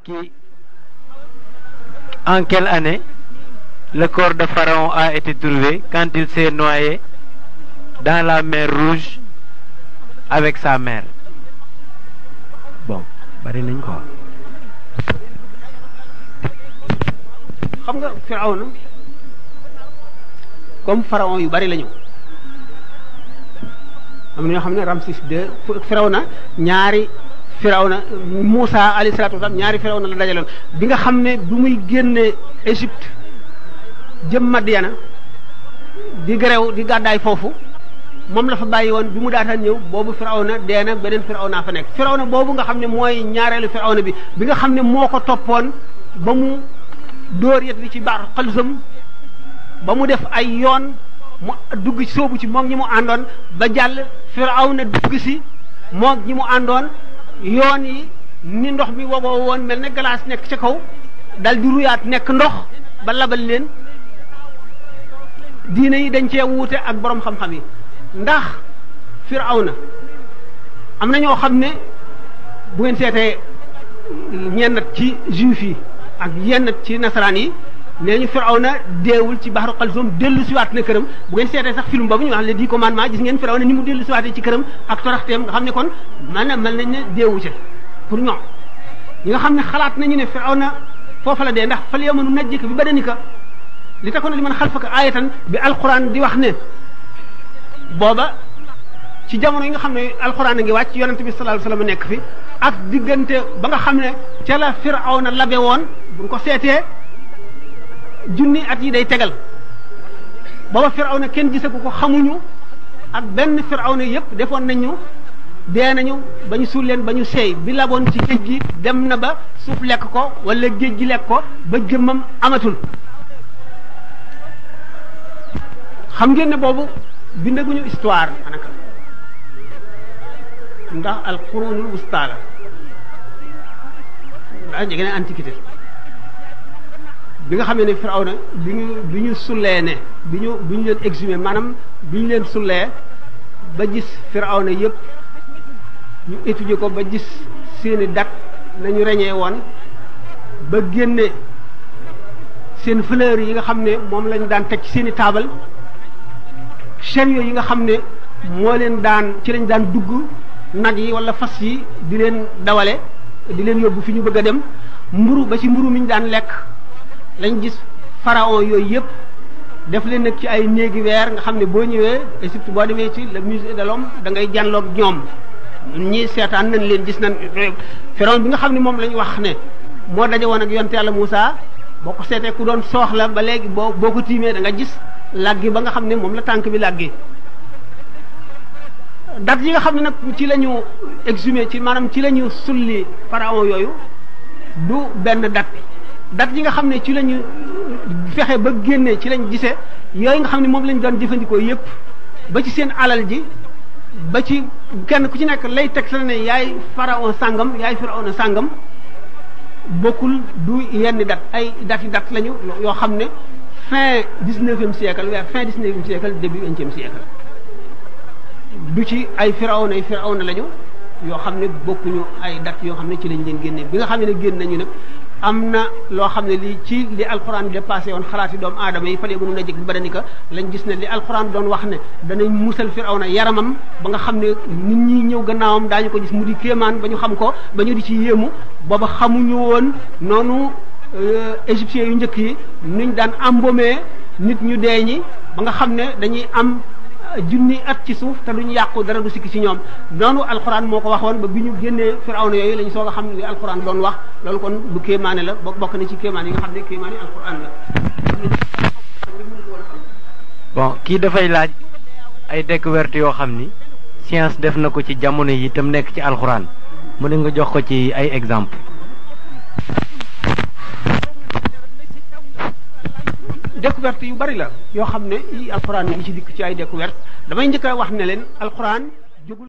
Qui, en quelle année le corps de Pharaon a été trouvé quand il s'est noyé dans la mer Rouge avec sa mère? Bon, bari nañ ko xam nga Firawna comme pharaon yu bari lañu am na ñoo xam ne Ramsis II Firawna ñaari Firawna Moussa alayhi salaatu wasalaam ñaari Firawna la dajaloon bi nga xam ne bu muy génne Égypte jëm Madiana di gréew di gàddaay foofu moom la fa bàyyi woon bi mu daataan ñëw boobu Firawna dee na beneen Firawna fa nekk Firawna boobu nga xam ne mooy ñaareelu Firawna bi nga xam ne moo ko toppoon ba mu dóor yet li ci baar xalsam ba mu def ay yoon mu dugg ci soobu ci moom ñi mu àndoon ba jàll Firawna dugg si moom ñi mu àndoon yoon yi ni ndox mi wogoo woon mel ne glace nekk ca kaw dal di ruyaat nekk ndox ba labal leen diine yi dañ cee wuute ak borom xam-xam yi ndax Firawna am na ñoo xam ne bu ngeen seetee ñenn ci juif yi ak yenn ci nasaraan yi nee ñu Firawna deewul ci baxaru xalsoom dellu siwaat na këram bu ngeen seetee sax film boobu ñu wax les 10 commandements gis ngeen Firawna ni mu dellu siwaatee ci këram ak toraxteem nga xam ne kon maanaam mel nañ ne deewu ca pour ñoom ñi nga xam ne xalaat nañu ne Firawna foofa la dee ndax fal yawma nunajjika bi badanika li takoon li man xalfaka aayatan bi alquran di wax ne booba ci jamono yi nga xam ne alquran a ngi wàcc yonente bi sallallahu alayhi wasallam nekk fi ak diggante ba nga xam ne ca la Firawna labe woon buñ ko seetee junni at yi day tegal booba Firawna kenn gisagu ko xamuñu ak benn Firawna yëpp defoon nañu dee nañu ba ñu suul leen ba ñu seey bi laboon ci géej gi dem na ba suuf lekk ko wala géej gi lekk ko ba jëmmam amatul xam ngeen ne boobu bindaguñu histoire anaka ndax al qurunul wusta la ndax jege na antiquité bi nga xamee ne Firawna bi ñu sullee ne bi ñu leen exhumé maanaam bi ñu leen sullee ba gis Firawna yëpp ñu étudier ko ba gis seeni date nañu reñee woon ba génne seen fleurs yi nga xam ne moom lañu daan teg ci seeni taabal chariot yi nga xam ne moo leen daan ci lañ daan dugg nag yi wala fas yi di leen dawale di leen yóbbu fi ñu bëgg a dem mburu ba ci mburu mi ñu daan lekk lañ gis pharaon yooyu yëpp def leen nag ci ay néegi weer nga xam ne boo ñëwee Égypte boo demee ci le musée de l'homme da ngay jànloog ñoom ñii seetaan nañ leen gis nañ pharaon bi nga xam ne moom la ñu wax ne moo daje woon ak yonte Yàlla Moussa boo ko seetee ku doon sooxla ba léegi boo ko tiimee da nga gis làggi ba nga xam ne moom la tànk bi làggi date yi nga xam ne nag ci la ñu exhumé ci maanaam ci la ñu sulli pharaon yooyu du benn date yi nga xam ne ci la ñu fexe ba génnee ci lañ gisee yooyu nga xam ne moom lañ doon jëfandikoo yépp ba ci seen alal ji ba ci kenn ku ci nekk lay teg sa ne yaay pharaon sàngam yaay pharaon sàngam bokkul du yenn date yi date lañu yoo xam ne fin 19e siècle vers fin 19e siècle début 20e siècle du ci ay Firawna lañu yoo xam ne bokkuñu ay date yoo xam ne ci lañ leen génne bi nga xam ne génn nañu nag am na loo xam ne lii ci li alxuraan dépassé woon xalaati doomu aadama yi fale mënu na jëg bi badanika lañ gis ne li alxuraan doon wax ne danañ musal Firawna yaramam ba nga xam ne nit ñi ñëw gannaawam daañu ko gis mu di kéemaan ba ñu xam ko ba ñu di ci yéemu booba xamuñu woon noonu égyptiens yu njëkk yi nuñ daan embaumé nit ñu dee ñi ba nga xam ne dañuy am junni at ci suuf te duñu yàqu dara du sikki ci ñoom noonu alxuraan moo ko waxoon ba bi ñu génnee Firawna yooyu lañ soog a xam li alxuraan doon wax loolu kon lu kéemaane la bokk na ci kéemaan yi nga xam ne kéemaane alxuraan la. bon kii dafay laaj ay découverte yoo xam ni science def na ko ci jamono yi itam nekk ci alxuraan mu ne nga jox ko ci ay exemple. découverte yu bari la yoo xam ne yi alxuraan yi ci dikk ci ay découverte damay njëkk a wax ne leen alxuraan